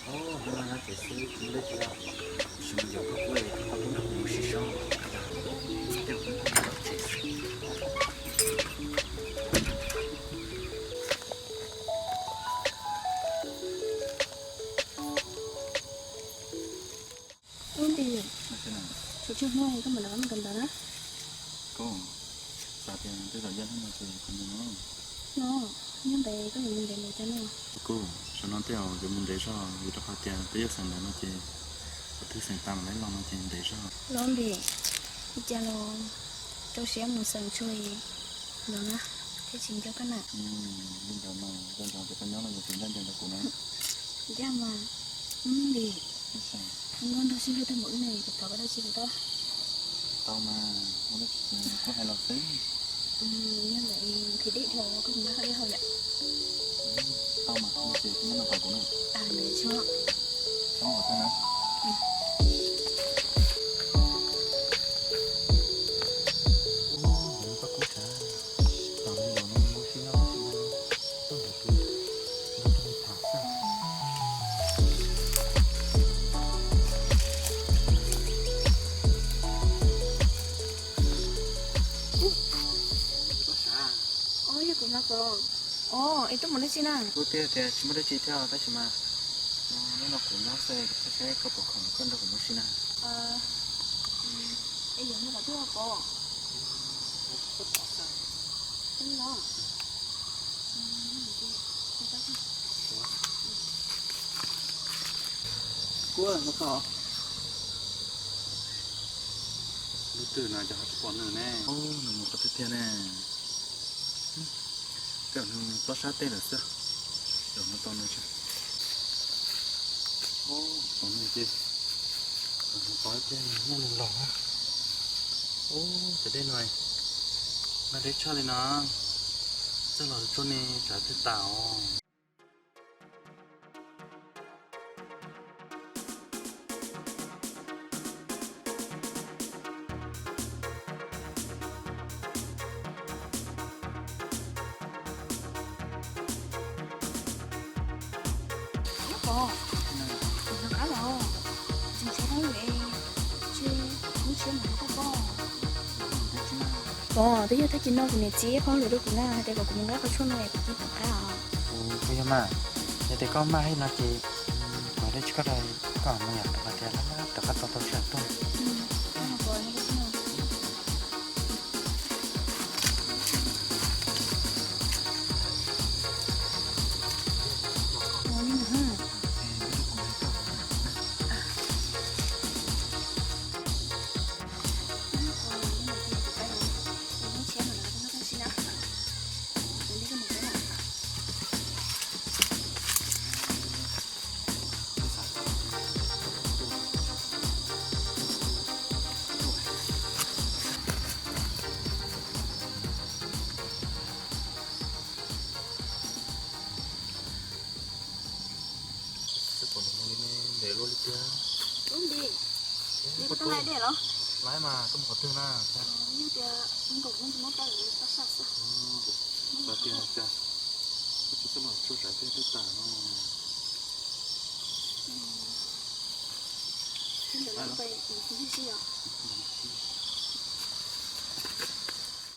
Hnub no nyob tsev xwb tsis muaj dab tsi os. Tab sis mas yuav koj kuj, koj kuj nrog kuv mus sim saib. Ub Npis, tshuav tsawg hnub koj mam rov qab mus kawm ntawv na? Kuv xav tias tej zaum yog hnub no ces kuv mus no. No, nyob ntev koj yuav mus ntev npaum cas no? Kuv xav no tej zaum yuav mus ntev zog vim rau qhov tias peb yuav xeem ntawv no ces qhov twg xeem tas mam li los no ces ntev zog. Los Npis, li cas los rau siab mus xeem tso li los na, thiaj tsis nco koj na. Li ntawd mas zoo nraug ces koj nyob no yuav tsis ncaj ncees rau kuv na. Ncaj mas. Npis, nkauj nraug sib hlub tag npaum li no kuv thov koj dab tsi puas tau? Tau mas, muaj dab tsi ces kuj hais los xwb. Yog ntawd phim dej dhau koj mus nqa hau dej hau yom. Tau mas, ces koj nyob no tos kuv na. Txhob ua thawj na. Ub, yuav koj kub tsav, tos li los no muaj sib nyob tab sis mas tuaj ntawm kuv, nrog kuv tham xwb. Koj sav? Os, yog kuv no kos. Os, es tuaj mus dab tsi na? Kuv twb tias tsis muaj dab tsi thiab tab sis mas hnub no kuv nyob xwb, kuv saib koj puas khoom koj nrog kuv mus si na. Es yuav mus qhov twg kos? Kuv no kos. Lub twg no ces ho tsis pom nws ne. Nws mus qhov twg tiag ne? Tej zaum nws plob sab tej lawm xwb. Zaum no tau nws tsev. Tau nws ces, zaum no tau ib pliag nws los. Ub, cov dej no mag deb tshaj li no, txawj los tsuag ne tsam twg tas os. Nyob kos, kuv nqa qab los, tseem tshaib plab li, ntshe kuv lub siab mus hlub koj pob. Kos, twb yog tag kis no kuv niam txiv qhov lus rau kuv na hais tias kom kuv mus nqa qhov tshuaj no es kuv cia tom qab os. Kuv yog mas, yog tias koj maj heev no ces kuv hais dab tsi koj rau, koj mus yom, rau qhov tias lab lab rov qab tau tau sij hawm tuaj. Xwb pom nws mus li me ntev luaj li tiag. Lub nti, nws koj laiv dej los? Laiv mas koj mus qhov twg na? Yog tias nkaum hnub tsis muab pab lawv pab saj xwb. Xav tias cas koj tsis txawj los tsuag tsam twg twb tas no. Ntawm no pais mus ib sij os.